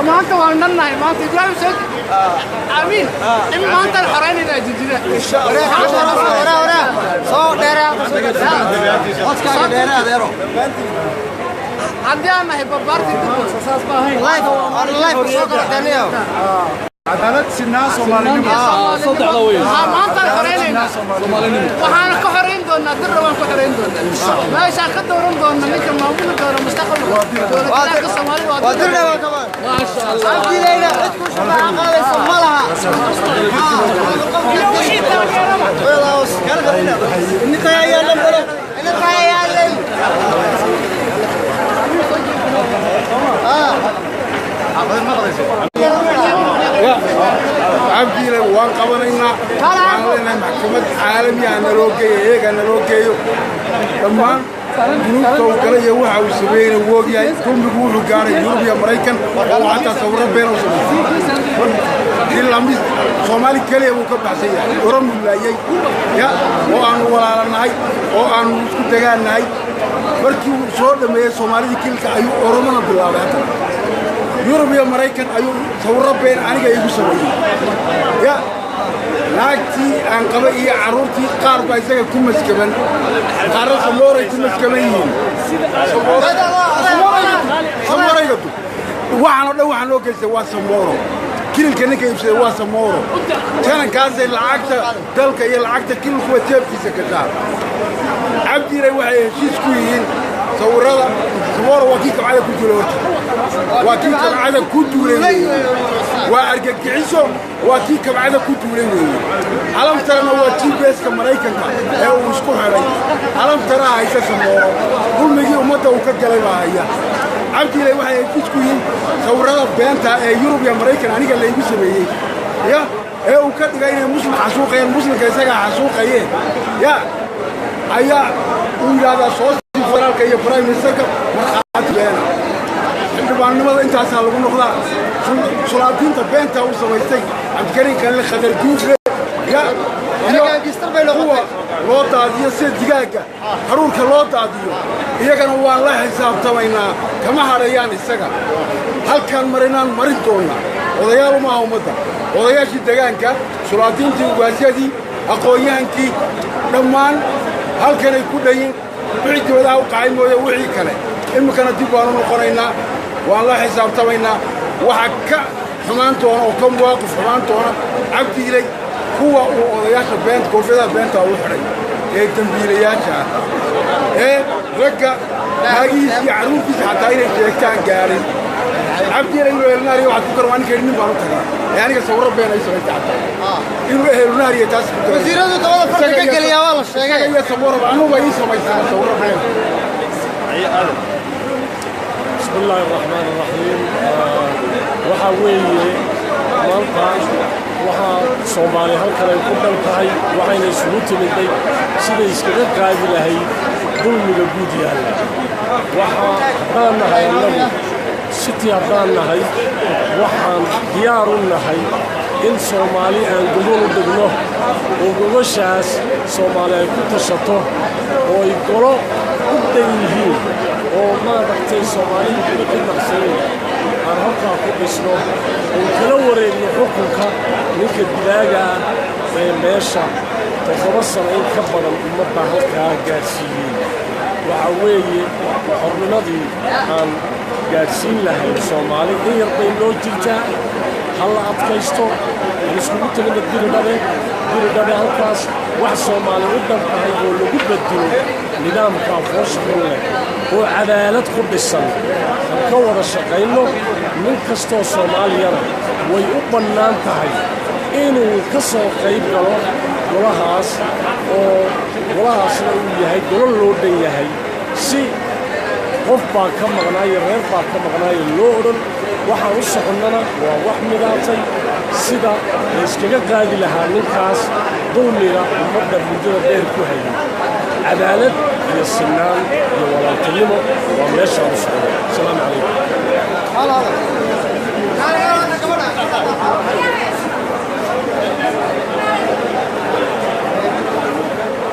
Maanta waan dhannahay maanta Ibraahim soo amiin in maanta xoreynayna jijida insha Allah soo dheeraa codkaaga dheeraa adeero haddii aan nahay barbaartii saas ma ahayn live soo qaadanayo cadaalad sinaa Soomaalinimo saddexda weey maanta xoreynayna Soomaalinimo waxaan ka xoreyn doonaa dirra waan ku xoreyn doonaa meesha ka dooran doona ninka maamuli doona mustaqbalka dowladda Soomaaliya waa dirna waa kamaan ma sha Allah abdilayna cid ku shaqo qaadaysa ma laha iyo wixii taageerada walaas kala qarina inta yaalan baro inta yaalan cabdiile waan qabanaynaa waan leenahay maxkamad caalami ah naloo geeyo iyaga naloo geeyo dhammaan dunuubta uu galay iyo waxa uu sameeyeyna wuu ogyahay dulmigu wuxuu gaaray Yurub iyo Maraykan oo xataa sawirro been uu sameeyey ilaa mid Soomaali kaliya wuu ka baxsan yahay Oromo laayay ya oo aanu walaalanahay oo aanu isku degaannahay markii uu soo dhameeyey Soomaalidii kilka ayuu Oromona bilaabay haddana Yurub iyo Maraykan ayuu sawirro been aniga igu sameeyey ya naagtii aan qabay iyo carruurtii qaar baa isaga ku maskaban qaarna samooray ku maskaban yihiin samoorayga du waxaan oo dhan waxaan loo geystay waa samooro kililka ninka iibsaday waa samooro janankaasay lacagta dalka iyo lacagta kililkuwa jeebkiisa gashaa cabdiilay waxay heshiis ku yihiin sawirrada samooro waa kii kabcada ku duulay horta waa kii kabcada ku duulay weeye waa argagixiso waa kii kabcada ku duulay weeye calamtarana waa GPS-ka Maraykanka ee uu isku xidhay calamtaraa haysa samooro dulmigii ummadda uu ka galay baa haya cabdiilay waxay heshiis ku yihiin sawirrada beenta ee Yurub iyo Maraykan aniga laygu sameeyey ya ee uu ka dhigay inay muslim xasuuqayeen muslimka isagaa xasuuqayeen ya ayaa uu yidhaahdaa soo federaalka iyo prime ministerka markhaati beena xildhibaannimada intaasaa lagu noqdaa sulaadiinta beenta uu samaystay Cabdikariin Kanle Khadar Duufle ya iyo kuwa loo daadiyo sida digaagga haruurka loo daadiyo iyagana waan la xisaabtamaynaa kama hadhayaan isaga halkaan marinaan marin doonnaa odayaal uma aha ummadda odayaashii degaanka sulaadiintii ugaasyadii aqoon-yahankii dhammaan halkanay ku dhayin wixii dibadaha u kacay mooye wixii kale iminkana dib waanu noqonaynaa waan la xisaabtamaynaa waxa ka xumaan doona oo ka muwaaqif xumaan doona cabdiilay kuwa uu odayaasha beenta koofiyadaha beenta u xidhay ee dembiilayaasha ah ee ragga naagihiisa iyo carruurtiisa xataa inay sheegtaan gaarin cabdiilay inuu ehelnaariyo waxaad ku garan ninka nin baan u tagaa ee aniga sawirro been ay samaystay xataa inuu ehelnaariyo taas ku garan wasiiradu dabada farta ka geliyaa waa la sheegay isaga iyo samooraba anugu ii samaystaa sawirro been. بسم الله الرحمن الرحيم. Waxa weeye maanta waxaa Soomaali halkan ay ku dhan tahay waxayna isugu timiday siday iskaga qaadi lahayd dulmiga guud yaalla. Waxaa haddaan nahay annagu sitii haddaan nahay waxaan diyaar u nahay in Soomaali aan gogol u dhigno oo gogoshaas Soomaali ay ku tashato oo ay golo u dhan yihiin oo maaragtay Soomaalidu kuma ka naqsaneen aan halkaa ku dhisno oo kala wareegno xukunka ninka dilaaga ah ee meesha 7 sano in ka badan ummadda halkaa gaadhsiiyey. Waxaa weeye xornimadii aan gaadhsiin lahayn Soomaali in yar bay noo jirtaa. Ha la adkaysto. Aan iskugu tegna Diridhabe, Diridhabe halkaas wax Soomaali u dhan tahay oo lagu bedelo nidaamka foosha xun leh oo cadaalad ku dhisan aan ka wada shaqayno. Nin kastoo Soomaaliyana way u bannaan tahay inuu ka soo qayb galo golahaas, oo golahaasna uu yahay golo loo dhan yahay, si qof baa ka maqnaayo, reer baa ka maqnaayo loo odhan. Waxaan u soconnana waa wax midaatay sida la iskaga qaadi lahaa ninkaas dulmiga ummadda muddada dheer ku hayay. Cadaalad iyo sinaan iyo walaaltinimo waa meeshaan u socdo. Asalaamu calaykum.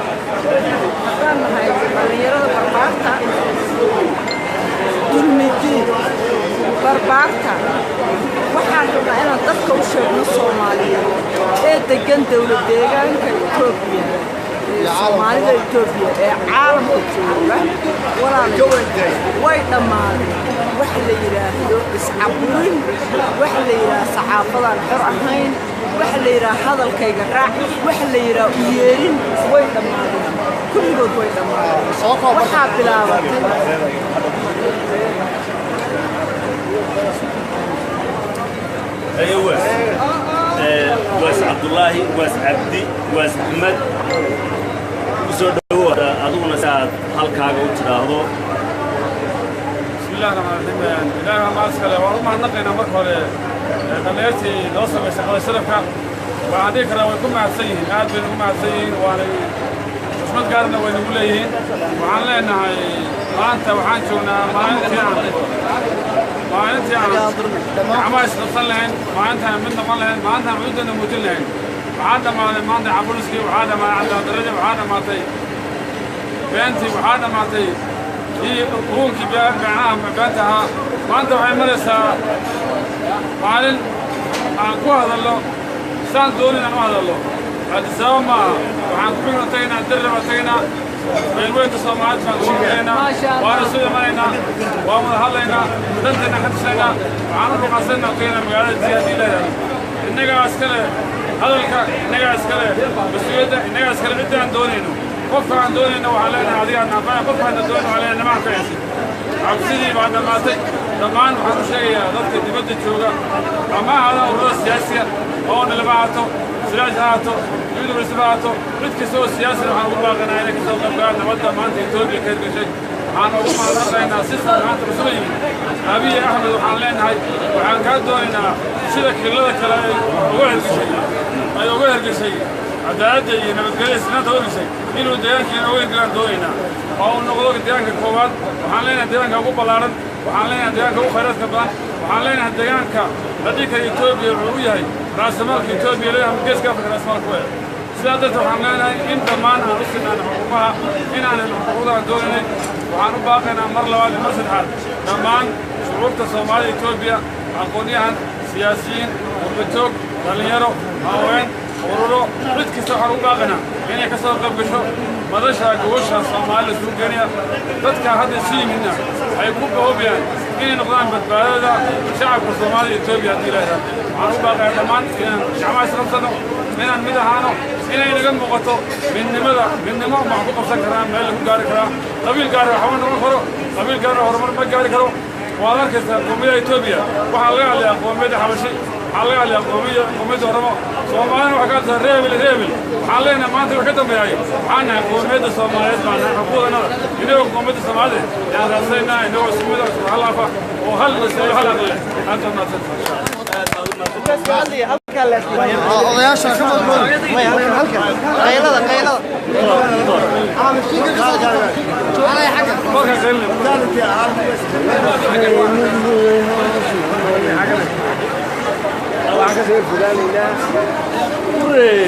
Haddaan nahay dhallinyarada Barbaarta, Dulmidiid Barbaarta, waxaan rabnaa inaan dadka u sheegno Soomaaliyeed ee deggan dowlad deegaanka Etoobiya ee Soomaalida Etoobiya ee caalamka jooga: walaalayaal, way dhammaadeen wax la yidhaahdo iscaburin, wax la yidhaahdo saxaafadaan xor ahayn, wax la yidhaha hadalkayga raac, wax la yidhaha u yeerin. Way dhammaadeen kulligood, way dhammaadeen. Waxaa bilaabatay Aye, waas Cabdullaahi, waas Cabdi, waas Axmed, ku soo dhowow adiguna si aad halkaaga u tidhaahdo. بسم الله الرحمن الرحيم. إلهي ما أسكله وأنا ما نقينا marka hore dhalinyartii noo samaysay qada sharafka. Waxaan dhihi karaa way ku mahadsan yihiin, aad bay ugu mahadsan yihiin, waanay xushmad gaarna way nagu leeyihiin. Waxaan leenahay maanta waxaan joognaa maalintii aan gacmaha isqabsan lahayn, maalintaan mid noqon lahayn, maalintaan cududana muujin lahayn. Waxaa dhammaaday maanta caburiskii, waxaa dhammaaday cadaalad, waxaa dhammaatay beentii, waxaa dhammaatay kii ruunkii gacnaha beenta ahaa. Maanta waxay maraysaa maalin aan ku hadallo saan doonin aan u hadallo. Addis Ababa maaha, waxaan ku xigno tagaynaa Dirraba, tagaynaa beelweynta Soomaaliyeed baan ku tagaynaa, waana isu imanaynaa, waan wada hadlaynaa, danteenna ka tashaynaa. Waxaan u ruqasanaa tagaynaa magaalada Jia haddii leedahay. Innagaa iskale hadalka, innagaa iskale mas-uuliyadda, innagaa iskale cidda aan doonayno. Qofka aan doonayno waxaan leenahay adigaan anfacay, qofka aan doonayno waxaan leenahay nama anfacaysid. Cabsidii baa dhammaatay. Dhammaan waxaan u sheegayaa dadka dibadda jooga, ama ahaada ururada siyaasiga oo dhalaba ahaato, siyaasi ha ahaato, yudubrisi ha ahaato, cid kasta oo siyaasina waxaan ugu baaqanaa inay kasoo qayb galaan nabadda maanta Etoobiya ka hirgashay. Waxaan ugu mahadnaqaynaa sista maanta cusub yimid Abiy Axmed. Waxaan leenahay waxaan kaa doonaynaa sida kilada kale ay uga hirgashay cadaaladda iyo nabadgelyada, sinaanta uga hirgashay, inuu deegaankiina uga hirgalaan doonaynaa oo uu noqdo deegaanka koowaad. Waxaan leenahay deegaanka ugu ballaaran, waxaan leenahay deegaanka ugu khayraadka badan, waxaan leenahay deegaanka la dhihi kara Etoobiya wuxuu u yahay raasamaalka Etoobiya leeyahay ama Geeska Afrika raasamaalka ku yahay. Sidaa darteed waxaan leenahay in dhammaan aan u sinaano xuquuqaha, inaan helno xuquuqda aan doonaynay. Waxaan u baaqaynaa mar labaad iyo mar saddexaad dhammaan shucuubta Soomaalida Etoobiya, aqoon-yahan, siyaasiyiin, qurbajoog, dhallinyaro, haween, ururo, cid kasta waxaan ugu baaqaynaa inay ka soo qayb gasho madasha gogosha Soomaalida isugu keenaya. Dadka hadda isu yimidna waxay ku bahoobayaan inay noqdaan badbaadada shacabka Soomaalida Etoobiya haddii ilaahay. Waxaan u baaqayaa dhammaan inaan gacmaha isqabsano, inaan mid ahaano, inay naga muuqato midnimada. Midnimo waxaan ku qabsan karaa, meel lagu gaari karaa. Qabiil gaari waxba noqon karo, qabiil gaarina horumar ma gaari karo. Waad arkaysaa qoomiyada Etoobiya, waxaa laga hadlayaa qoomiyadda Xabashi, waxaa laga hadlayaa qoomiyadda Oromo. Soomaalina waxaa ka hadlaysaa reebel reebel. Waxaan leenahay maanta wax ka dambeeyay waxaan nahay qoomiyadda Soomaaliyeed baan nahay. Xuquuqdanada inagoo qoomiyadda Soomaaliyeed yaan raadsaynaa, inagoo isku mid ah, isku halaafa oo hal masalo hal aqal leh. Aad baad mahadsantahay. Odayaasha qaylada qaylada. Kolka qaylina.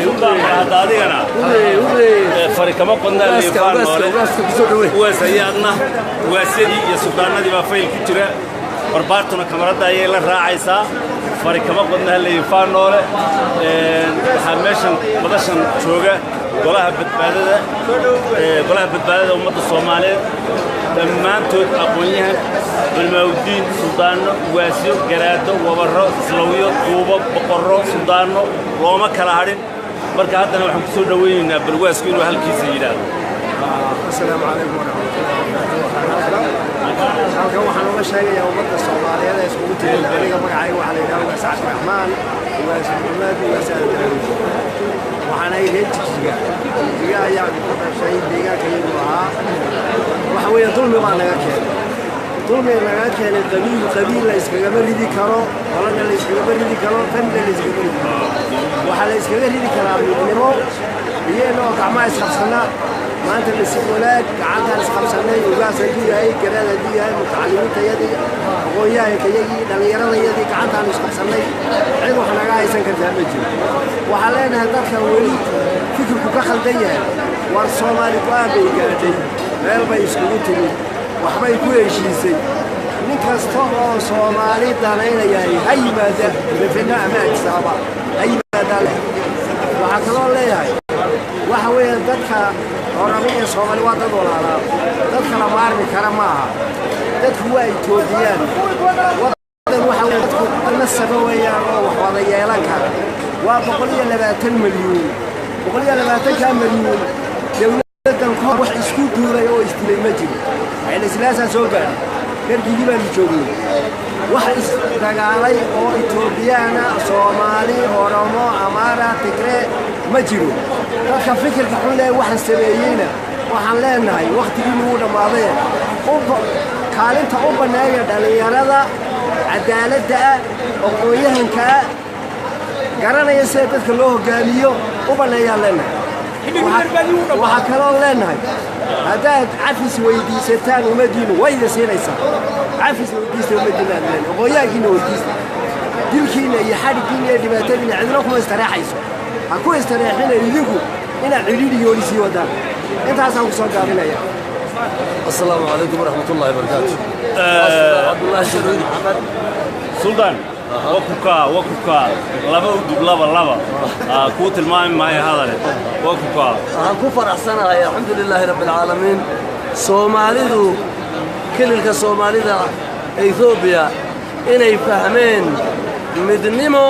Suldaan, hadda adigana fari kama qodnaa liifaan noole. Uwaas ayaadna ugaasyadii iyo suldaanadii baa fayl ku jira, Barbaartuna kamaradda ayay la raacaysaa. Fari kama qodna liifaan noole. Waxaa meeshan madashan jooga Golaha Badbaadada, Golaha Badbaadada Ummadda Soomaaliyeed, dhammaantood aqoon-yahan, culmaawdiin, suldaanno, ugaasyo, garaado, wabarro, islawyo, duubo, boqorro, suldaanno, looma kala hadhin. Marka haddana waxaan ku soo dhowaynaynaa balwaasku inuu halkiisa yidhaahdo. Asalaamu calaykum waraxmatullahi wabarakaatu. Halkan waxaan uga sheegayaa ummadda Soomaaliyeed ee iskugu timid, aniga magacayga waxaa la yidhaha Ugaas Cabdiraxmaan Ugaas Maxamed Ugaas Aadan. Waxaan ahay reer Jigjiga. Jigjiga ayaan ku dhashay, deegaankayagu ahaa. Waxa weeye dulmi baa naga keenay, dulmi naga keenay. Qabiil qabiil la iskagama ridi karo, qolana la iskagama ridi karo, family la iskagama ridi karo. Waxaa la iskaga ridi karaa midnimo iyo inagoo gacmaha isqabsana. Maanta nasiib wanaag gacantaan isqabsannay, ugaas hadduu yahay, garaad hadduu yahay, mutacalimiintayadii, aqoon-yahankayagii, dhallinyaradayadii, gacantaanu isqabsannay. Cid wax naga haysan kartaa ma jiro. Waxaan leenahay dadka weli fikirku ka khaldan yahay, war Soomaali go'aan bay gaadhay, meel bay iskugu timid, waxbay ku heshiisay. Nin kasta oo Soomaali danaynayahay ha yimaada Finfinne ama Addis Ababa ha yimaadaan. Waxaa kaloo leeyahay, waxa weeye dadka Orami iyo Soomaali waa dad walaalaa, dad kala maarmi kara ma aha. Dadku waa Itoobiyaan, wadan waxa weeye dadku nasaba weeyaan oo wax wada yeelan kara. Waa 120 milyuun. 120-kaa milyuun dowladdan ka hor wax isku duulay oo isdilay ma jiro. Xayla Silaasaa soo gaadhay, dargigii baanu joognay. Wax isdagaalay oo Itoobiyaana, Soomaali, Oromo, Amaara, Tigree ma jiro. Dadka fikirka xun leh waxa sameeyeyna waxaan leenahay wakhtigii lagu dhammaaday kaalinta u banneeya dhallinyarada cadaaladda ah, aqoon-yahanka ah, garanaya sida dadka loo hoggaamiyo u banneeyaan leenahay. Waxaa kaloo leenahay, haddaad cafis weydiisataan ummaddiinnu wayda siinaysaa. Cafis weydiista ummaddiina aad leenahay, aqoon-yahankiina weydiista. Dilkiina iyo xadhiggiina iyo dhibaatadiina cidina kuma istareexayso. Ha ku istareexina idinku inaad cidhiidhigooni sii wadaan. Intaasaan ku soo gaabinaya. السلام عليكم ورحمة الله وبركاته. عبد الله السعودي محمد. Suldaan, wakukaa wakukaa, laba udub, laba laba kuu tilmaami maayo hadale, wakukaa. Waxaan ku faraxsanahay, alxamdu lilaahi rabbi alcaalamiin, Soomaalidu, kililka Soomaalida Etoobiya inay fahmeen midnimo.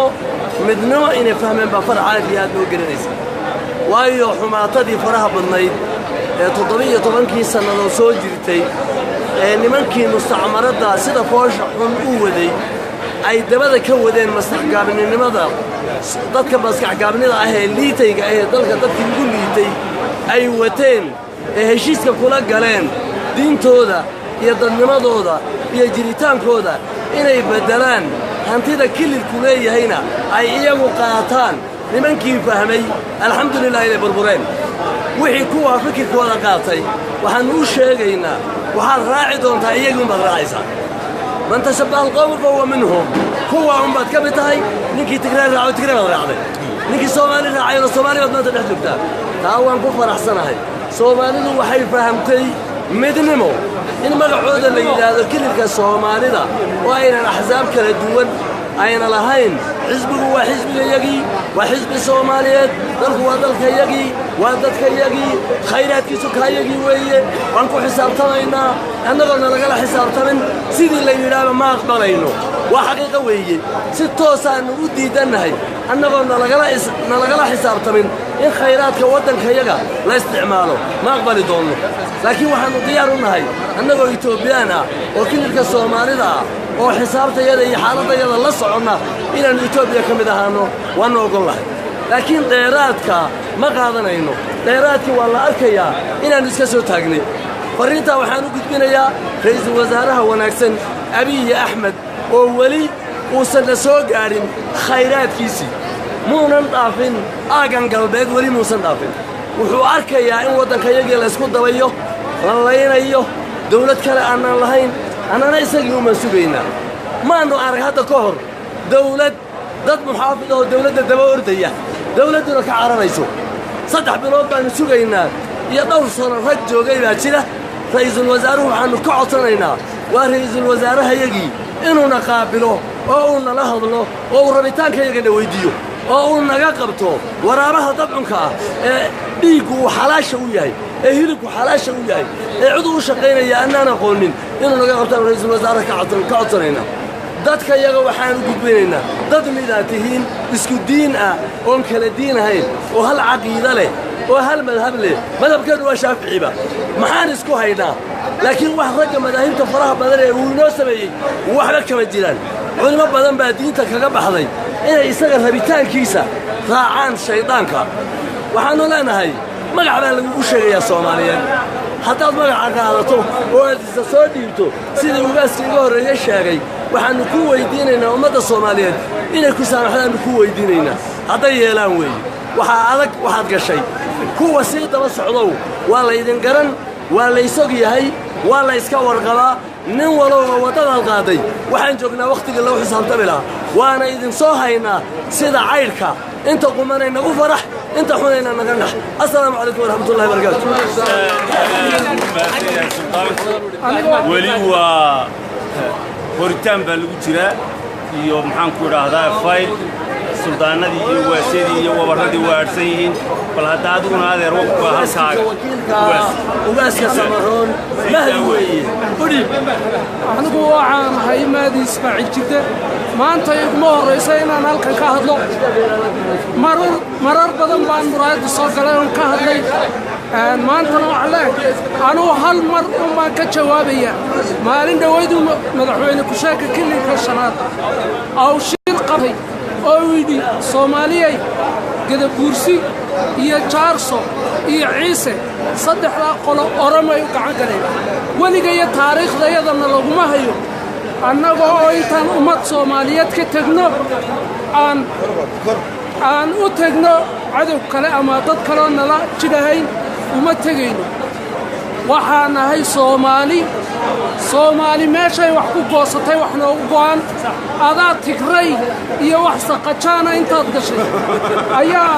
Midnimo inay fahmeen baa farax aad iyo aad noo gelinaysa, waayo xumaatadii faraha badnayd ee 17-kii sannadood soo jirtay ee nimankii mustacmaradda sida foosha xun u waday ay dabada ka wadeen, maskaxgaabninimada dadka maskaxgaabnida ah ee liitayga ah ee dalka dadkii ugu liitay ay wateen ee heshiiska kula galeen diintooda iyo dadnimadooda iyo jiritaankooda inay beddelaan, hantida kililku leeyahayna ay iyagu qaataan. Nimankii fahmay, alxamdulilah inay burbureen. Wixii kuwaa fikirkooda qaatay waxaannu u sheegaynaa, waxaad raaci doontaa iyagii unbaad raacaysaa. Man tashabbaha alqawmi fahuwa minhum. Kuwa unbaad ka mid tahay. Ninkii Tigree raaco, Tigree baad raacday. Ninkii Soomaali raacayna, Soomaali baad maanta dhex joogtaa. Taa waan ku faraxsanahay. Soomaalidu waxay fahamtay midnimo, in magacooda la yidhaahdo kililka Soomaalida oo aynan axsaab kala duwan ayna lahayn. Xisbigu waa xisbigayagii, waa xisbi Soomaaliyeed. Dalku waa dalkayagii, waa dadkayagii, khayraadkiisu kaayagii weeye. Waan ku xisaabtamaynaa annagoona lagala xisaabtamin. Sidii la yidhaahba ma aqbalayno, waa xaqiiqo weeye. Si toosaannu u diidannahay annagoo nalagala xisaabtamin in khayraadka waddankayaga la isticmaalo, ma aqbali doonno. Laakiin waxaannu diyaar u nahay annagoo Itoobiyaan ah oo kililka Soomaalida ah oo xisaabtayada iyo xaaladdayada la soconna inaannu Etoobiya ka mid ahaanno, waannu oggol nahay. Laakiin dheeraadka ma qaadanayno. Dheeraadkii waa la arkayaa inaannu iska soo taagnay. Farriintaa waxaan u gudbinayaa ra'iisul wasaaraha wanaagsan Abiyi Axmed oo weli uusanna soo gaadhin khayraadkiisii, muunan dhaafin aaggan galbeed, weli muusan dhaafin. Wuxuu arkayaa in waddankayagii laysku dabayo, la laynayo, dawlad kale aanaan lahayn. Annana isagii umaan sugaynaa. Maannu arag hadda ka hor dawlad dad muxaafid ahoo dawladda daba ordaya, dawladduna ka cararayso. 3 bilood baannu sugaynaa iyo dhowr sano rag joogay baa jira. Ra'iisul wasaaruhu waxaannu ka codsanaynaa, waa ra'iisul wasaarahayagii, inuuna qaabilo oo uu nala hadlo oo uu rabitaankayagana weyddiiyo oo uu naga qabto waraabaha dabcunka ah ee Dhiiggu uu xalaasha u yahay, ee hilibku xalaasha u yahay, ee cid uu shaqaynaya annaan aqoonin inuu naga qabtaan ra'iisul wasaare ka codsanaynaa. Dadka iyaga waxaan u gudbinaynaa dad midaad tihiin, isku diin ah, oon kala diin ahayn, oo hal caqiida leh oo hal madhab leh. Madhabkeennu waa Shaaficiba, maxaan isku haynaa? Laakiin wax ragga madaahibta faraha badan ee uu inoo sameeyey waxba kama jiraan. Culimo badan baa diinta kaga baxday inay isaga rabitaankiisa raacaan shayddaanka. Waxaannu leenahay magac baa lagugu sheegayaa Soomaaliyeed. Haddaad magaca qaadato oo aad isa soo dhiibto, sidii ugaaskii iga horreeye sheegay, waxaannu ku weyddiinaynaa ummadda Soomaaliyeed inay ku saamaxdaannu ku weyddiinaynaa. Hadday yeelaan weeye, waxaa adag waxaad gashay. Kuwa sii daba socdow, waa laydin garan, waa laysog yahay, waa la yska warqabaa. Nin walowba waddadaad qaaday, waxaan joognaa wakhtigii lagu xisaabtami lahaa, waana idin soo haynaa sida caydhka. Inta qumanay nagu farax, inta xunayna naga nax. Assalaamu calaykum waraxmatullahi barakaatu. Weli waa horitaan baa lagu jiraa iyo maxaan ku idhaahdaa fayl. Suldaanadii iyo waasyadii iyo wabarradii waa adhsan yihiin. Bal hadda adiguna, adeer, waqtiga halkaaga. Ugaaska Samaroon Mahdi weeye, udhiib. Anigu waxaan ahay Maadi Ismaaciil Jidde. Maanta iguma horraysa inaan halkan ka hadlo. Marar badan baan muraayadda soo galay oon ka hadlay. Maantana waxaan leeyahay, anugu hal mar un baan ka jawaabaya. Maalin dhowayduu madaxweyne kusheegka Kilinka Shanaad aw shir qabtay oo uu yidhi Soomaaliyay, Gadabuursi iyo Jaarso iyo Ciise saddexdaa qolo Oromay u gacan galeen. Weligayo taariikhdayadana laguma hayo annaga oo intaan ummad Soomaaliyeed ka tegno aan u tegno cadow kale ama dad kaloo nala jidhahayn, uma tegayno. Waxaa nahay Soomaali. Soomaali meeshay wax ku goosatay wax noogu go'an. Adaa Tigray iyo wax saqajaana intaad gashay ayaa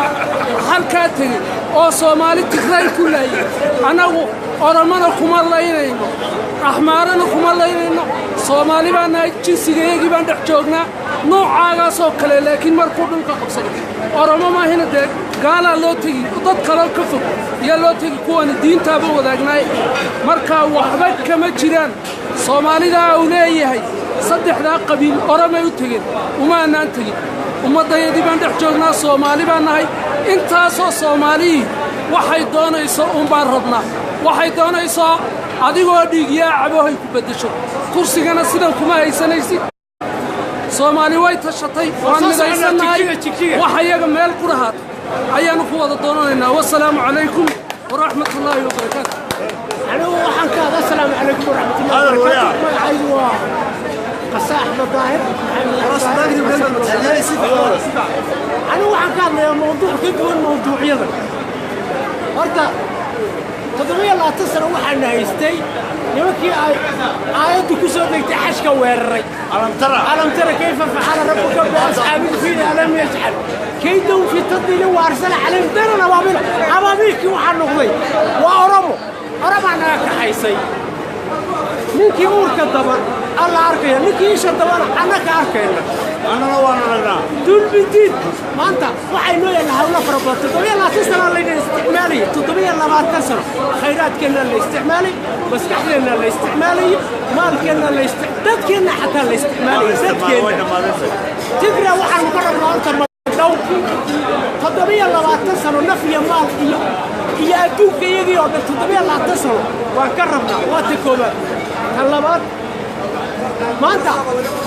halkaa tegey oo Soomaali Tigray ku laayay. Annagu Oromona kuma laynayno, Axmaarana kuma laynayno. Soomaali baa nahay, jinsigayagii baan dhex joognaa noocaagaasoo kale. Laakiin markuu dhulka qabsaday Oromo maahina, dee gaalaa loo tegi, dad kaloo ka fog ayaa loo tegi, kuwani diintaaba wadaagnaay. Marka waxba kama jiraan Soomaalidaa uu leeyahay saddexdaa qabiil Oromay u tegeen. Umaanaan tegin, ummaddayadii baan dhex joognaa. Soomaali baan nahay. Intaasoo Soomaalihii waxay doonayso uun baan rabnaa. Waxay doonaysaa adigoo dhiigyaa cabohay ku beddesho kursigana, sidan kuma haysanaysid. Soomaali way tashatay, waan midaysannahay. Wax ayaga meel ku dhahaata ayaannu ku wada doonanaynaa. Wasalaamu calaykum waraxmat ullaahi wabarakaatu. Anigu waxaan ka hadla, asalaamu calaykum waraxmatullahi wabarakaatu. Magacaygu waa Qasa Axmed Daahir. Anigu waxaan ka hadlayaa mawduuc ka duwan mawduucyada. Horta 27 sano waxaana haystay nimankii ay aayaddu ku soo degtay, xashka weeraray. ألم تر كيف فعل ربك بأصحاب الفيل ألم يجعل كيدهم في تضليل وأرسل عليهم طيرا أبابيل. Ababiilkii waxaa noqday waa Oromo. Oromaa naga kaxaysay. Ninkii uurka daban Alla arkaya, ninkii isha dabana annaka arkayna. Annana waan aragnaa. Dulbidiid maanta waxay noo yaalla hawlo fara badan. 27 sano layna isticmaalaya, 27 sano khayraadkeenna la isticmaalay, maskaxdeenna la isticmaalayo, maalkeenna la dadkeenna xataa la isticmaalaya dadkeenna. Tigra waxaanu ka rabnaa horta magdhow. 27 sano naf iyo maal iyo adduunka iyagii oo dhan, 27 sano waan ka rabnaa. Waa ta koowaad. Tan labaad, maanta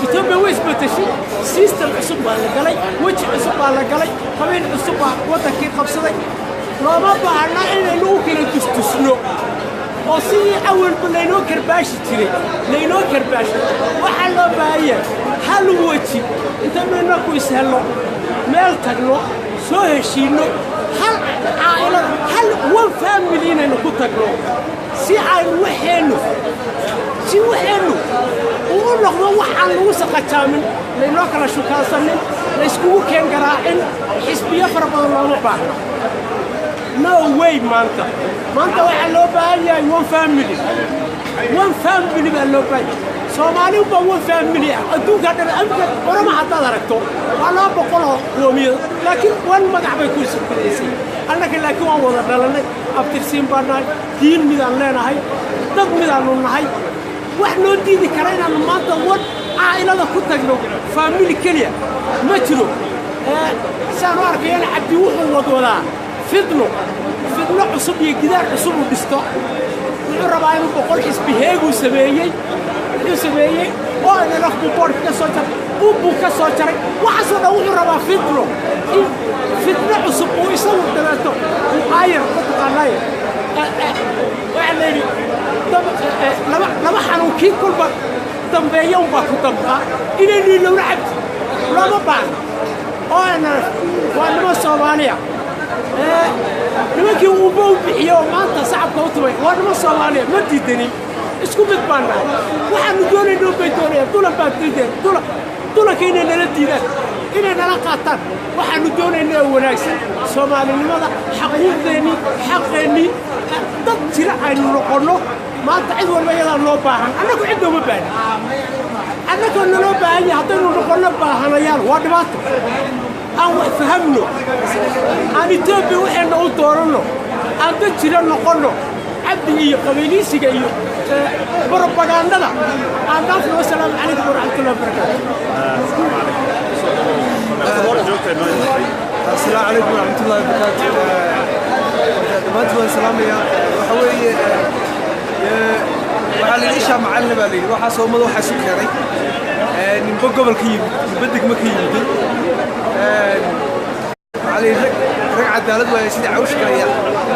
Etoobiya way isbedeshay. System cusub baa la galay, weji cusub baa la galay, qabiil cusub baa waddankii qabsaday. Looma baahna inaynu u kala tustusno oo sidii awalba laynoo karbaashi jiray laynoo karbaashay. Waxaa loo baahan yahay hal weji intaynu innaku ishelno, meel tagno, soo heshiinno, hal caa'ilad, hal one family inaynu ku tagno si waxeennu uu u noqdo wax aan lagu saqajaamin, laynoo kala shukaansanin, layskugu keen garaacin. Xisbiyo fara badan looma baahno, no way. Maanta waxaa loo baahan yahay one family, one family baa loo baahan yahay. Soomaali baa one family ah adduunka dhan amka orama haddaad aragto waa 200 oo qoomiyad laakiin wan magac bay ku sukulaysay annaga laakiin waan wada dhalanay abtirsiin baan nahay diin midaan leenahay dad midaanu nahay wax noo diidi kara inaanu maanta wan caa'ilada ku tagno faamili keliya ma jiro saan u arkayana Cabdi wuxuu wadwadaa fidno fidno cusub iyo gidaar cusub uu dhisto wuxuu rabaa inuu 100 xisbi heeguu sameeyey wuxuu sameeyey oo NLF buu boodhka ka soo jaray buu ka soo jaray waxaasoo dhan wuxuu rabaa fidno in fidno cusub uu isagu dabeeto uu aayar mataqaanaaye waxaa la yidhi laba xanuun kii kolba dambeeya unbaa ku dambaa inaynu ilowna Cabdi looma baahno oo NLF waa niman Soomaaliya nimankii uuba u bixiyo oo maanta sacabka u tumay waa niman Soomaaliya ma diidanin isku mid baan nahay waxaanu doonaynoo bay doonayaan dulan baan diideen dulanka inay nala diidaan inay nala qaataan waxaanu doonaynaa wanaagsan Soomaalinimada xaquuqdeennii xaqeennii dad jira aynu noqonno maanta cid walba iyadaa noo baahan annagu cid nooma baahnin annagoo naloo baahan yahay haddaynu noqonno baahanayaal waa dhibaato aan wax fahamno aan Etoobiya waxayna u dooranno aan dad jira noqonno Cabdi iyo qabiiliisiga iyo propagandada aan dhaafno. Wasalaamu calaykum waraxmatullahi wabarakaatu. Asalaamu calaykum waraxmatullahi wabarakaatu. Dhammaantiin waan salaamayaa. Waxa weeye waxaa la yidhi ishaa macalina baa la yidhi waxaasoo ummada waxaa isu keenay ninba gobol ka yimid ninba degmo ka yimiday waxaa la yidhi rag cadaalad waaya sidii cawsh kalaya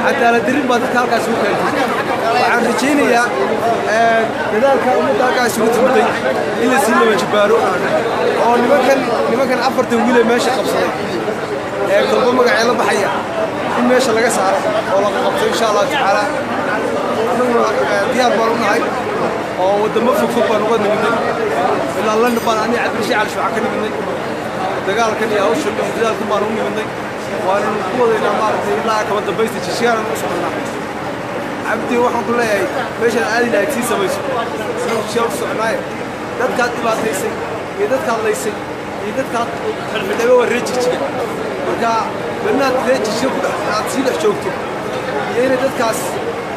cadaalad darin baa dadka halkaas ugu keentay. Waxaan rajaynayaa dadaalka ummadda halkaas ugu timiday in la sii laba jibbaaro oo nimankan 4 wiil ee meesha qabsaday ee kolba magacee la baxaya in meesha laga saaro oo la qabto insha allahu tacaala. Annaguna diyaar baan u nahay oo waddamo fogfog baan uga nimidnay ilaa London baan aniga Cabdirashiid Cali Shuuca ka nimidnay dagaalkan iyo hawshan iyo dadaalkan baan ugu nimidnay waananu ku wadaynaa maaragtay ilaa kama dambaysta jishiyaanan u soconnaa. Cabdi waxaan ku leeyahay meeshaad aadi lahayd sii samayso sina jishiyaa u soconaaye dadkaad dhibaataysay iyo dadkaad laysay iyo dadkaad xidhxidhayba waa reer Jigjiga marka bernaad reer Jigjiga ku dhex aad sii dhex joogto iyo inay dadkaas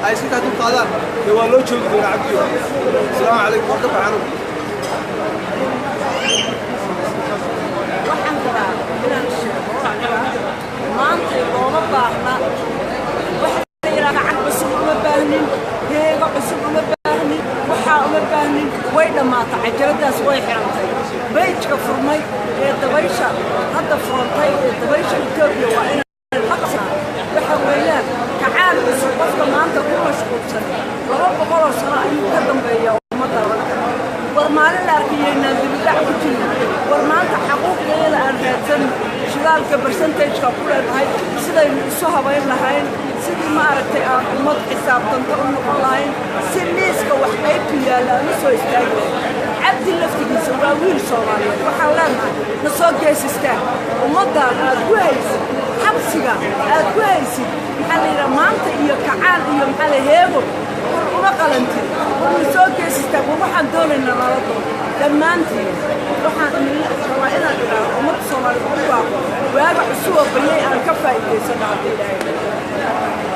ay iska kaa dul qaadaan dee waa loo joogi doonaa Cabdiyo. Asalaamu calaykum waan ka baxaanu. Waxaan rabaa inaan sheego maanta looma baahna waxa la yidhaha gacan cusub uma baahnin heego cusub uma baahnin waxaa uma baahnin way dhammaatay cajaladaas way xirantay bayjka furmay ee dabaysha hadda furantay ee dabaysha Etoobiya waa inaan la qabsanaa. Waxa weeyaan kacaan cusub qofka maanta ku mashquulsan 200 oo sano ayuu ka dambeeyaa ummadda war maalin la arkayeynaan dibidhac ku jirno war maanta xaquuqdeeda aan raadsanno shidaalka percentage-ka ku leenahay sidaynu isu habayn lahayn sidii ma aragtay aan ummad xisaabtanto u noqon lahayn si miiska wax qaybtu yaalla aan u soo istaagi lahayn. Cabdi laftigiisa waa wiil Soomaaliyeed waxaan leenahay na soo geesistaan ummaddan aad ku haysid xabsiga aad ku haysid maxaa la yidhaha maanta iyo kacaan iyo maxaa la heego war uma qalantid war na soo geesistaan war waxaan doonaynaa nala doon dhammaantiin. Waxaan rabaa inaan idhaahdo ummadda Soomaaliyeed ugu baaqo waaga cusub oo baryay aan ka faa'iidaysano haddii Ilaahay.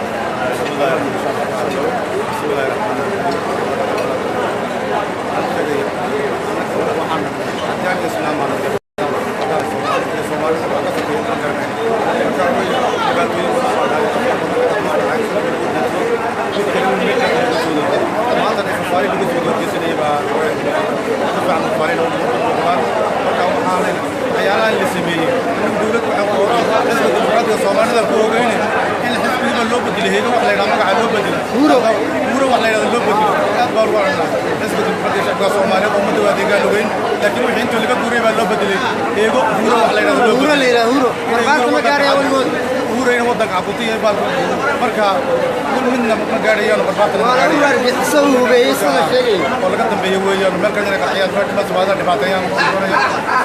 laakiin wixii inta laga guuray baa loo bedelay eego huuro wax la yidhahdo. Huuro la yidhahdo, huuro. Barbaarta ma gaaraya weligood. Huuro Huurayna waddanka xakunta iyo baalka marka midna ma gaadhayaan barbaartana ma gaadhayaan oo laga dambeeyo weeyaan meel kale inay qarxiyaan meel dhibaato Soomaalida dhibaateeyaan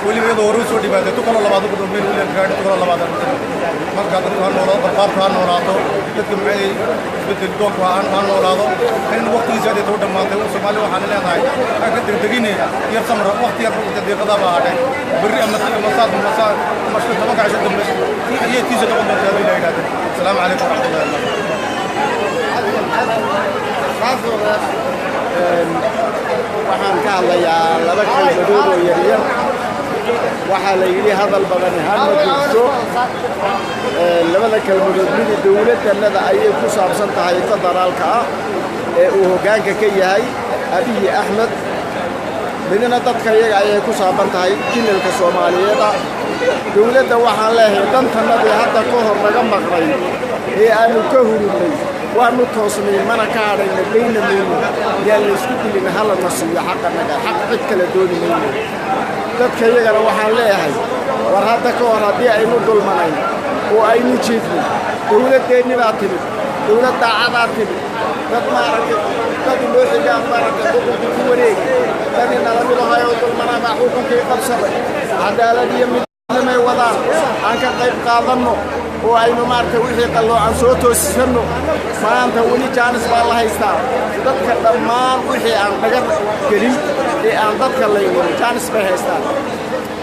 weliba iyadoo hore usoo dhibaatay tu kaloo labaad ugu meel weliba gaadhi tu kaloo labaad marka dadku ha noolaado barbaartu ha noolaato dadka maxay isbedel doonku ha noolaado in waqtigiisa hadda tuu dhammaatay Soomaali waxaan leenahay ha ka degdegine yar samra waqti yar daqiiqada baa hadhay berri ama ama saad ama saad ama shan tobanka casho dambe ayay tiisa noqon doontaa haddii la yidhahdo. Asalaamu calaykum waraxmatullahi wabarakaatu. Waxaan ka hadlayaa laba kelmadood oo yaryar. Waxaa la yidhi hadal badani hama jirto. Labada kelmadood midi dowladdannada ayay ku saabsan tahay federaalka ah ee uu hoggaanka ka yahay Abiyi Axmed, midna dadka iyaga ayay ku saaban tahay kililka Soomaaliyeed ah. Dowladda waxaan leeyahay dantannadii hadda ka hor naga maqnay ee aanu ka hurudnay waanu toosnay mana ka hadhayna bayna mayno yaan laysku dilin hala na siiyo xaqannaga xaq cid kale dooni mayno. Dadka iyagana waxaan leeyahay war hadda ka hor haddii aynu dulmanayn oo aynu jiifnay dowladdeennii baa timid, dowlad daacadaa timid, dad maaragtay dad inoo xigaan maaragtay xukunkii ku wareegi dad inala mid ahay oo dulmanaa baa xukunkii qabsaday cadaalad iyo midnimay wadaan aan ka qayb qaadanno oo aynu maaragtay wixii qalloocan soo toosisanno. Maanta weli jaanis baa la haystaa dadka dhammaan wixii aan dhagar gelin ee aan dadka laynin jaanis bay haystaan.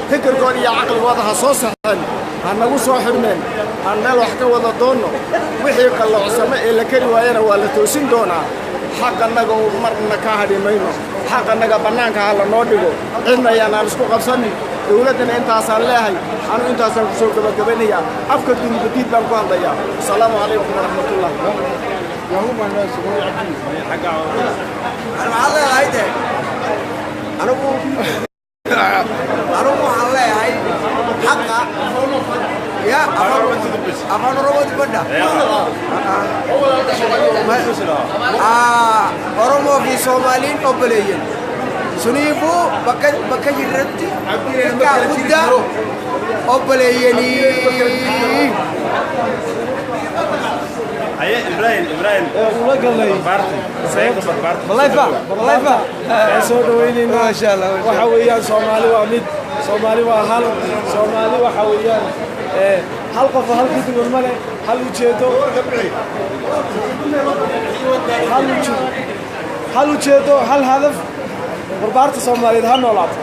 Fikirkooda iyo caqligooda ha soo saxeen, ha nagu soo xidhmeen, aan meel wax ka wada doonno. Wixii qalloocsamo ee la keri waayana waa la toosin doonaa. Xaqannaga oo marna ka hadhi mayno, xaqannaga bannaanka ha la noo dhigo, cidna ayaan aan isku qabsanin. Dowladdana intaasaan leehay, anu intaasaan ku soo gabagabanayaa. Afka dulbadiid baan ku hadlayaa. Asalaamu calaykum waraxmatullah. Waxaan leeyahay de anigu waxaan leeyahay xaqa ya afaan Oromo dibadda Oromoo fi Soomaaliin obboleeyyan suniifuu bakka jirratti xiqqaa guddaa obboleeyyanii. Haye Ibrahim Ibrahim barbaarti sayga barbaarti walayfa soo dhaweynayna maasha Allah. Waxa weeyaan Soomaali waa mid, Soomaali waa hal, Soomaali waxa weeyaan hal qof hal ku duwan male, hal ujeedo, hal ujeedo, hal hadaf. Barbaarta Soomaaliyeed ha noolaato.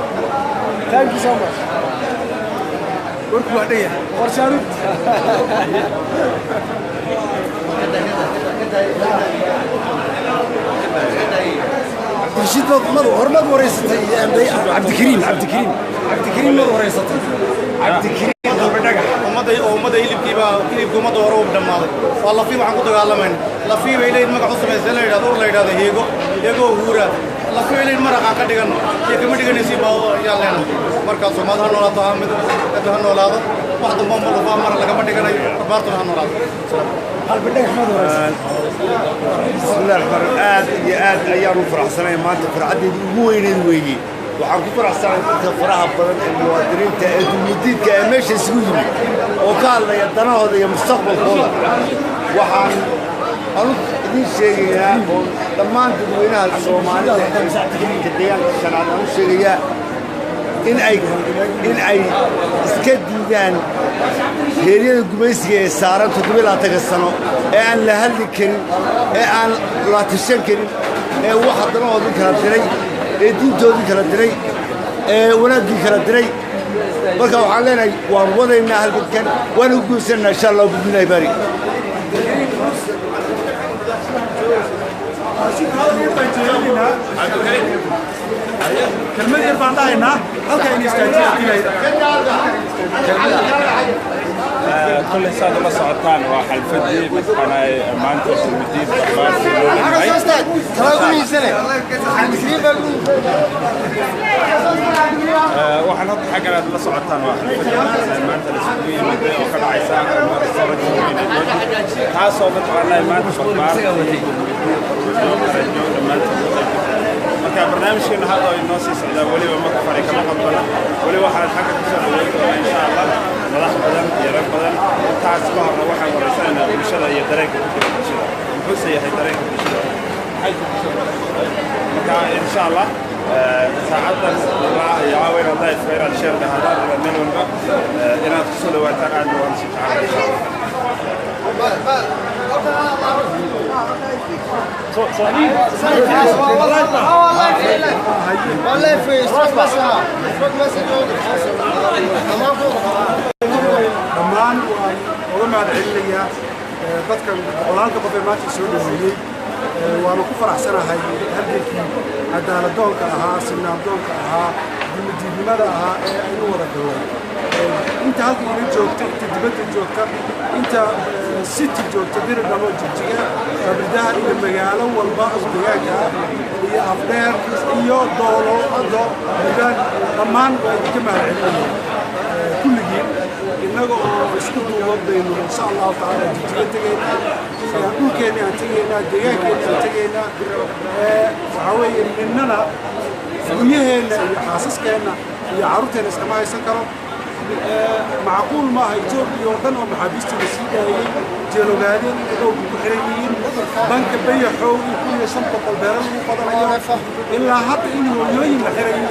Thank you so much. Warku waa dhan yahay. Qorshaanid. Rashid mad hormad wareysatay Cabdikariim Cabdikariim Cabdikariim mad wareysatay Cabdikariim qalbi dhagax ummadda oo ummadda hilibkiiba hilibka ummadda hore u dhammaaday waa lafii waxaan ku dagaalamayn lafii bay leeyihin magac u samaysan la yidhahdo ur la yidhahdo heego heego huura lafii bay leeyihin maraqaan ka dhiganno iyo kama dhiganaysiin baa ayaan leenahay. Markaa Soomaalida ha noolaato ha mid ha noolaado wax dambe ma lafaa mara lagama dhiganayo barbaartuna ha noolaato. Qalbi dhagax mad wareysatay. Bismillahi raxmaan raxiim. Aad iyo aad ayaan u faraxsanahay maanta, farxaddeydii ugu weyneyd weeye. Waxaan ku faraxsanahay dadka faraha badan ee muwaadiniinta ee dulmidiidka ee meesha isugu yimid oo ka hadlaya danahooda iyo mustaqbalkooda. Waxaan anu idiin sheegayaa oo dhammaan dadweynaha Soomaalida ee deegaanka shanaad aan u sheegayaa in ay iska diidaan heeryada gumaysiga ee saaran 27 sano ee aan la hadli karin ee aan la tashan karin ee waxa danahoodii kala diray ee diintoodii kala diray ee wanaaggii kala diray. Marka waxaan leenahay waan wadaynaa halgankan, waan u guursanaynaa insha Allah bidnillaahi baari. Kelmad yar baan dhahaynaa halka in istaajiyo. Kulley saad ula socotaan waa xalfadii mataqaanaa maanta dulmidiid barbaartii loo leeyahay. Waxaan hadda xaggan aad la socotaan waa xalfadii mataqaanaa maanta la isugu yimiday oo ka dhacaysa restaurant taasoo mataqaanaa maanta barbaartii dulmidiid loo qarajo dhammaantood ka qayb. Marka barnaamijkeena hadda oo inoo sii socdaa weliba maka fari kama qabdana weli waxaan xagga kusoo dhaweyn doonaa insha Allah. Madax badan iyo rag badan. Intaas ka horna waxaan waraysanaynaa bulshada iyo dareenka ku jira bulshada, muxuuse yahay dareenka bulshada, maxay ku bulshada. Marka insha Allah saacaddan ilaa iyo caawa inaad live, inaad share dhahdaan ilaa meel walba inaad kusoo dhawaataan, aadna waan si jecel insha Allah. Dhammaan waan uga mahad celinayaa dadkan boqolaalka qof ee maanta soo dhaweeyey. Waana ku faraxsanahay halgankii cadaaladdoonka ahaa, sinaandoonka ahaa, dulmidiidnimada ahaa ee aynu wada gallay. Inta halka ina joogta, inta dibadda joogta, inta city joogta, Diridhabo, Jigjiga, Qabridaha iyo magaalo walba oo deegaanka ah iyo Afdheer iyo Doolo Ado Liibaan, dhammaan waa idinka mahad celinaya kulligiin. Innaga oo isku duuban baynu insha Allahu tacaala Jigjiga tegaynaa, dhulkeenni aan tegaynaa, deegaankeenni aan tegaynaa. Waxaa weeye ninnana guryaheenna iyo xaasaskeenna iyo carruurteenna iskama haysan karo. Macquul maaha Etoobiya oo dhan oo maxaabiista la sii daayey, jeelogaadeen inay dhowrku ku xiran yihiin, banka Bayaxow iyo 1500 beero lagu qodanayo ilaa hadda, in hooyooyin la xirayo.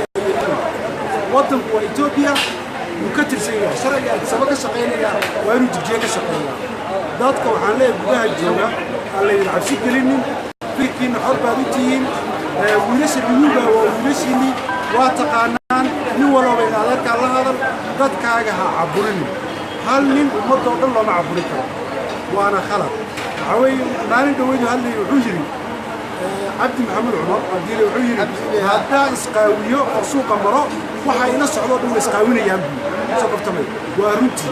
Waddanku waa Etoobiya, wuu ka tirsan yahay. Sharciga Addis Ababa ka shaqaynaya waa inuu Jigjiye ka shaqeeyaa. Dadka waxaan leeyahay gudaha jooga, aan laydin cabsi gelinin, fikirkiinna xor baad u tihiin. Wiilasha dhuyuuga waa wiilashiinnii, waa taqaanaan. Nin walooba in adeerkaa la hadal, dadkaaga ha caburinin. Hal nin ummadoo dhan looma caburin karo, waana khalad. Waxaa weeye maalin dhaweydu hadlayay, wuxuu yidhi Cabdi Maxamed Cumar Cabdiile, wuxuu yidhi haddaa isqaawiyo oo suuqa maro, waxa ila socdoo dhan way isqaawinayaan buu soo qabtamay. Waa runtii.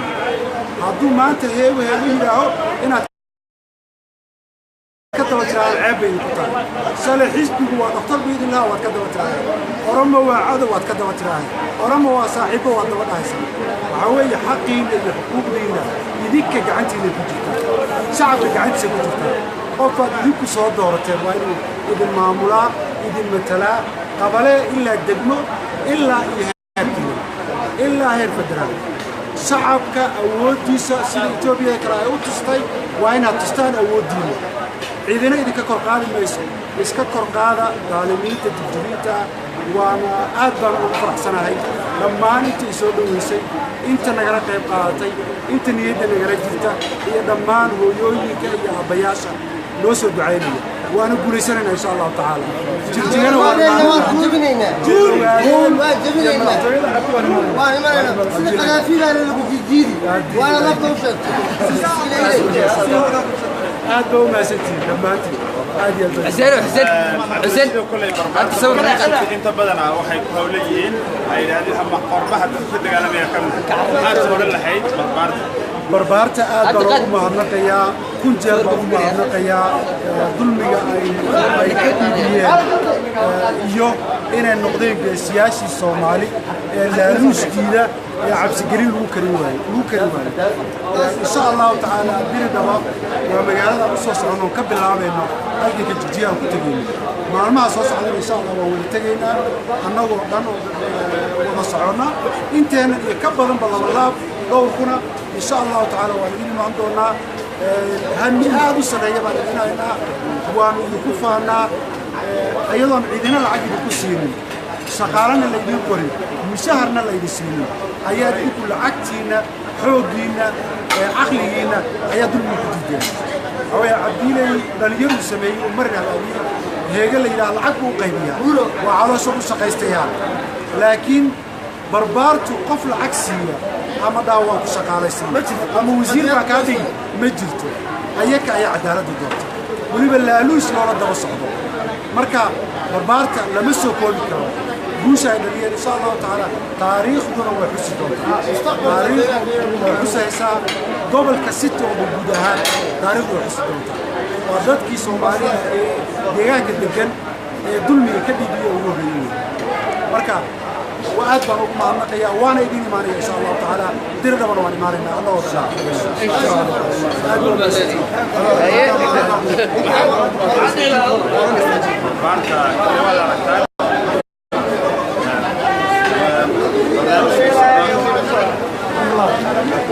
Hadduu maanta heego heego yidhaaho, inaad ka daba tiraadaan ceeb bay idinku tahay. Shalay xisbigu waa dhakhtar buu idin lahaa, waad ka daba tiraaheen. Oromo waa cadow, waad ka daba tiraaheen. Oromo waa saaxiibbo, waad daba dhahaysaa. Waxaa weeye xaqiinna iyo xuquuqdiinna idinka gacantiina ku jirtaa, shacabka gacantiisa ku jirtaa. Qofaad idinku soo doorateen waa inuu idin maamulaa, idin matalaa, qabale ilaa degmo ilaa iyo heerkiina ilaa heer federaal. Shacabka awooddiisa sida Etoobiyada kale ay u tustay waa inaad tustaan awooddiina. Ciidina idinka kor qaadi mayso, iska kor qaada daalimiinta dibjiriinta. Waana aad baan ugu faraxsanahay dhammaan inta isoo dhoweysay, inta nagala qayb qaadatay, inta niyadda nagala jirta iyo dhammaan hooyooyinka iyo aabbayaasha noo soo ducaynaya. Waana guulaysanayna insha Allahu tacaala. Jigjigana waan jebinaynaa, waan imanaynaa sida qadaafidaana lagu jijiidi, waana lafta u sheegtay. Aad baa u mahadsantihiin dhammaantiin, aad iyo aad. Xuseen, Xuseen, Xuseen, kulay barbaarta inta badanaa waxay ku hawlan yihiin ay yidhaahdeen ama qorbaha dadka ku dagaalamaya ka mid. Maxaad soo odhan lahayd barbaarta? Barbaarta aad baan ugu mahadnaqayaa, kun jeer baan ugu mahadnaqayaa dulmiga ay ka dhiibiyeen iyo inay noqdeen geesiyaashii Soomaali ee laaluushkiida ee cabsigelin lagu karin waayo, lagu kari waayo. Insha Allahu tacaala Diridhaba waa magaalada u soo soconno, ka bilaabayno halganka Jigjiga aan ku tegayno maalmaha soo socdana. Insha Allah waan wada tegaynaa annagoo dhan oo wada soconna, inteennan iyo ka badanba labalaab dhowrkuna. Insha Allahu tacaala waan idin imaan doonaa. Hami aad u sarreeya baan idin haynaa, waanu idinku faanaa. Iyadoon ciidina lacag idinku siinin, shaqaalana laydin qorin, mushaharna laydin siinin, ayaad idinku lacagtiinna, xooggiinna, caqligiinna ayaa dulmiga ku diideen. Waxaa weeye Cabdiiley dhalinyaruu sameeyey uu marin halaabiyey, heege la yidhaha lacag buu u qaybiyaa, waa caloosha u shaqaystayaan. Laakiin barbaartu qof lacag siiya ama dhaawaan ku shaqaalaysan ama wasiir baa kaa dhigi ma jirto. Ayaka ayaa cadaaladda doorta, weliba laaluush loola daba socdo. Marka barbaarta lama soo koobi karo guusha ay dhaliyeen. Insha Allahu tacaala taariikhduna way xusi doontaa, taariikhdu way xusaysaa gobolka City oo guud ahaan, taariikhdu way xusi doontaa. Waa dadkii Soomaalida ee deegaanka degan ee dulmiga ka dhiibiya ugu horreeyey. Marka waa aad baan ugu mahadnaqayaa, waana idin imaanaya insha Allahu tacaala. Diridhabana waan imaanaynaa annagoo dhan. Aad baan Barbaarta waad aragtaan barnaamijka.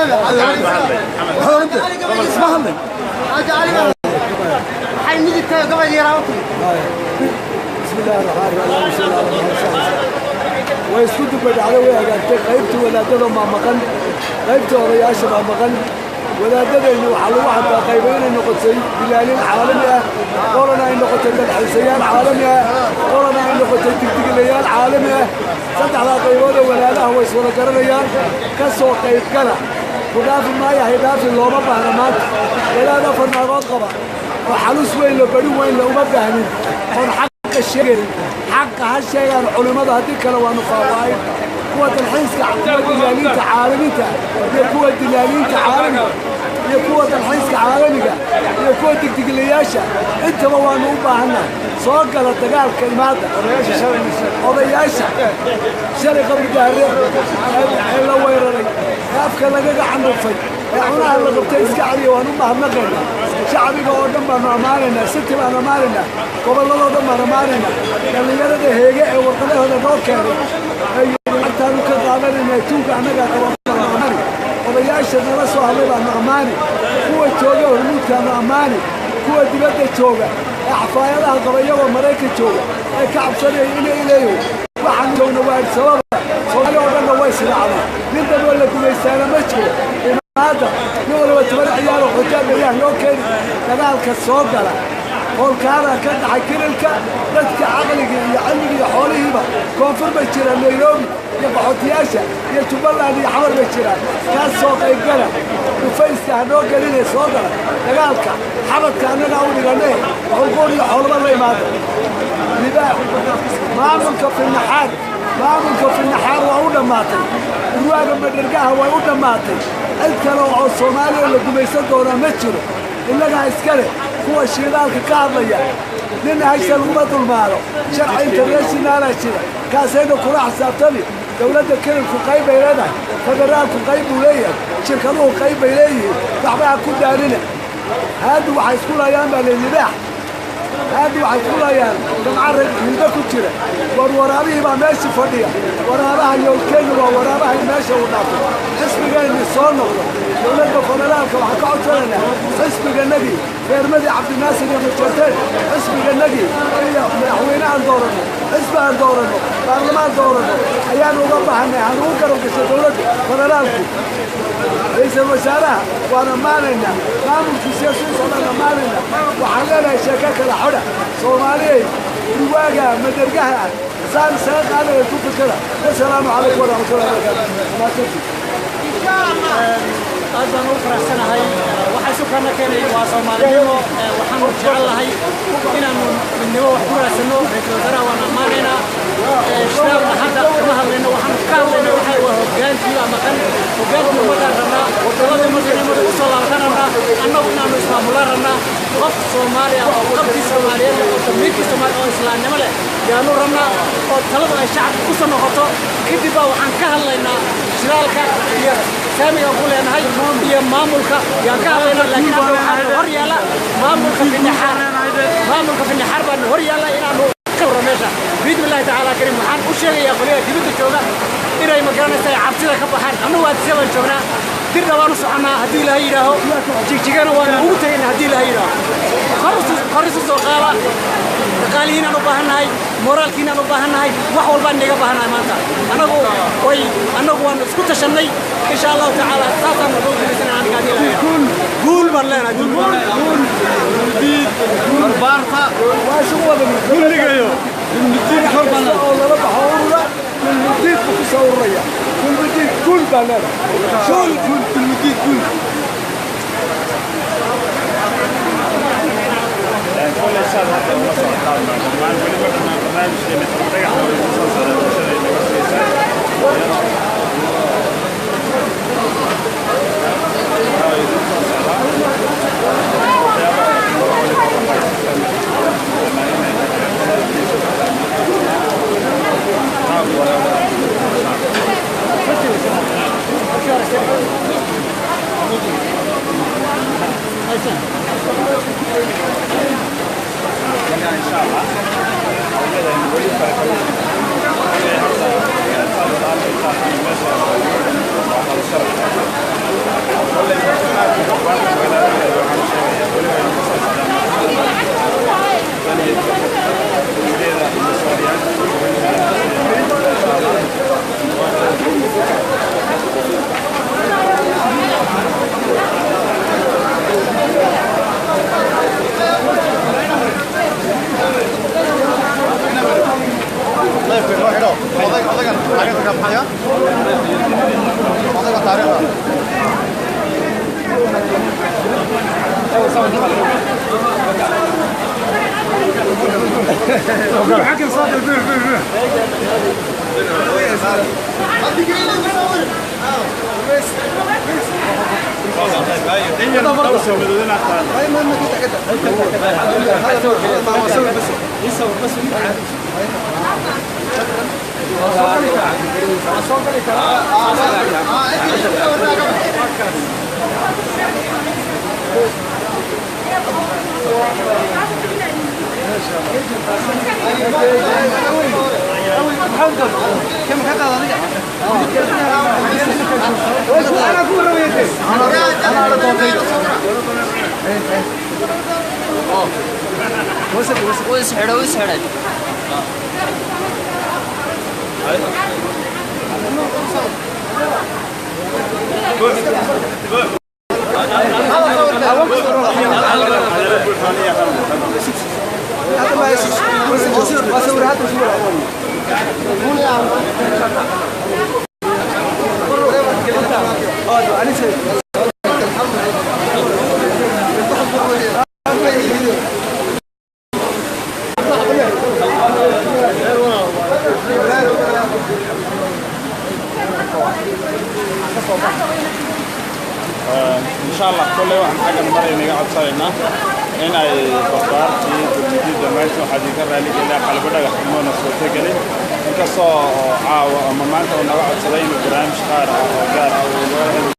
Ma hadlay. بسم الله الرحمن الرحيم. Way isku dubadhacday, way hagaagtay. Qaybtii wadaadada maa maqan, qaybtii odayaasha baa maqan. Wadaadadeenni waxaa lagu xataa qaybo inay noqotay dilaalin caalami ah, qolana ay noqotay dalxiisayaal caalami ah, qolana ay noqotay digdigilayaal caalami ah. Saddexdaa qayboodoo walaalaha way iswada garanayaan. Ka soo qaybgala, ku dhaafi maayo, haydhaafi looma baahna maanta. Walaad afar naagood qaba oo xalus weyn la bari weyn la uma baahnin oon xaqa sheegayn. Xaqa ha sheegaan culimmada, haddii kale waanu faahfaahin. Kuwa dalxiiska, kuwa dilaaliinta caalamiinta iyo kuwa dilaaliinta caalamiga iyo kuwa dalxiiska caalamiga iyo kuwa digdigilayaasha, intaba waanu u baahannahay. Soo gala dagaalka, imaada. Odayaasha shalay Qabri Daare ee la weeraray, ee afka lagaga candhufay, ee cunaha la qabtay, iska celiya. Waan u mahadnaqaynaa. Shacbiga oo dhan baanu ammaanaynaa, city baanu ammaanaynaa, gobolladoo dhan baanu ammaanaynaa. Dhallinyarada heege ee warqadahooda noo keenay ee lacagtaanu ka qaadanayna tuunka annagaa qaba ammaani. Odayaasha nala soo hadlay baanu ammaani, kuwa jooga hormuudkaanu ammaani, kuwa dibadda jooga ee xafaayadaha qaba iyagoo Maraykan jooga ee ka cabsanaya inay ileeyaho. Waxaan joogna waa Sababa, Soomaali oo dhanna way israacday. Nin dambe la gumaystaana ma jiro. Imaada nin waliba 10 ciyaaro xujaab ayaa loo keeni. Dagaalka soo gala. Howlkaana ka dhacay kirilka, dadka caqliga iyo cilmiga iyo xoolihiiba koonfur bay jiraan, Nairobi iyo qaxootiyaasha iyo Jubbaland iyo Xamar bay jiraan. Kaas soo qaybgala, dhufayska ha noo geline, soo gala dagaalka. Xabadka annagaa u dhigane, xulquun iyo xoolaba la imaada. Libaax maamulka finaxaar, maamulka finaxaar waa u dhammaatay. Urwaaga madhergaha way u dhammaatay. Cid kale oo Soomaaliya la gumaysan doonaa ma jiro, innagaa iska leh. Kuwa shiidaalka ka hadlaya, nina hasha laguma dulmaado. Sharci internationala jira, kaasayna kula xisaabtami. Dowladda kelilku qayb bay leedahay, federaalku qayb buu leeyahay, shirkaduhu qayb bay leeyihiin. Waxba ha ku daalina. Haadu waxay isku laayaan baa le libaax, haadu waxay isku laayaan damca hilba ku jira. War waraabihii baa meesha fadhiya. Waraabaha yoolkeennu waa waraabaha meesha uu dhaafay. Xisbigeenni soo noqdo. Dowladda federaalka waxaan ka codsanaynaa xisbiganagii reermadii Cabdinaasir iyo Majarteen, xisbiganagii iyo madaxweyne aan dooranno, xisbi aan dooranno, baarlamaan dooranno ayaanu uga baahanay. Aan ugu garab gashay dowladda federaalku. Ra'iisul wasaaraha waan ammaanaynaa, maamulkiisiyo suu socdaan ammaanaynaa. Waxaan leenahay sheeko kala xodha Soomaaliyey, urwaaga madergaha ah saan isaga qaadanaya ku fikira. Wasalaamu calaykum waraxmatullahi wabarakaatu. Aad baan ugu faraxsanahay. Waxaa isu kana keenay waa Soomaalinimo. Waxaanu jecel lahay inaanu midnimo wax ku raadsanno. Ra'iisul wasaaraha waan ammaanaynaa. Shidaalna hadda kama hadlayno. Waxaanu ka hadlayna waxa waa hogaankii baa maqan. Hogaankii ummaddaan rabnaa, wadada ummadda usoo laabataan rabnaa, annagu inaanu ismaamulaan rabnaa. Qof Soomaali ah oo qabkii Soomaaliyeed leh oo damiirkii Soomaali oo islaamnimo leh yaanu rabnaa, oo taladu ay shacabka ku soo noqoto. Kadib baa waxaan ka hadlaynaa shidaalka iyo saamiga ku leenahay iyo maamulka yaan ka hadlaynaa. Laakiin hadda waxaa hor yaalla maamulka Finnaxaar, maamulka Finnaxaar baan hor yaalla inaanu ka warro meesha biidni Illaahi tacaala kariim. Waxaan u sheegayaa qolyaha dibadda jooga inay magaranaysaa cabsida ka baxaan. Annagu Addis baan joognaa, Dirna waan u soconnaa haddii Ilaahay yidhaaho, Jigjigana waan ugu tegaynaa haddii Ilaahay yidhaaho. Kor isu soo qaada. Dhaqaalihiinaan u baahannahay, moraalkiinaan u baahannahay, wax walbaan inaga baahannahay maanta. Annagu way annagu waan isku tashannay, insha Allahu tacaala saasaan ugu guulaysanaa. Aniga haddii Ilaahay yidhaaho guul baan leenahay, guul baan leenahay. Barbaarta kulligayo oo lala baxo urura Dulmudiid buu ku soo ururaya. Dulmudiid guul baan leedahay, guul guul, Dulmudiid guul. Kolay saad hadda ula socotaan dhammaan weli ma dhammaan barnaamijkeena dhagaxa way ku soo socdaa, bulshada ay naga sugaysaa. Kolley martiqaadka barbaarta magaalada waxaan sheegayaa weliba inuu kasoo socdaa sideeda iyo sooriyaasha. حكم صادر بيع بيع بيع. Insha Allah kolley waxaan xaggan mar inaga codsanaynaa in ay barbaartii dulmidii dhammaystii waxaa idinka raaligelina qalbo dhagax umoona suurtagelin, inkastoo caawa ama maanta uu naga codsaday inuu barnaamij qaar ah oo gaar ah uu naga heli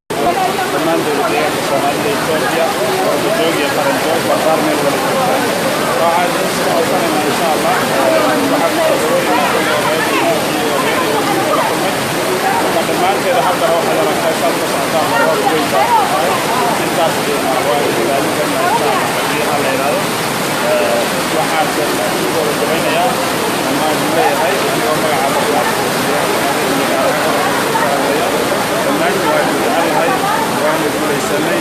dhammaan dowlad deegaanka Soomaalida Etoobiya, ordajoog iyo qaranjoog, barbaar meel wala joogta. Waxaan idin codsanaynaa insha Allah waxaan kusoo dhaweynaynaa kolley odaydii la kulmay. Marka dhammaanteeda haddana waxaad aragtaa saad ka socotaan marrood weyn baa tahay intaas waa ilaalin karnaa insha Allah haddii ha la yidhaahdo. Waxaan ku gabagabaynayaa ama aan leeyahay anigoo magaca barbaarta dhammaantiin waanu jecelnahay, waanu guulaysanay,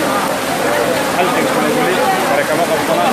halgankuna weli fare kama qabtana.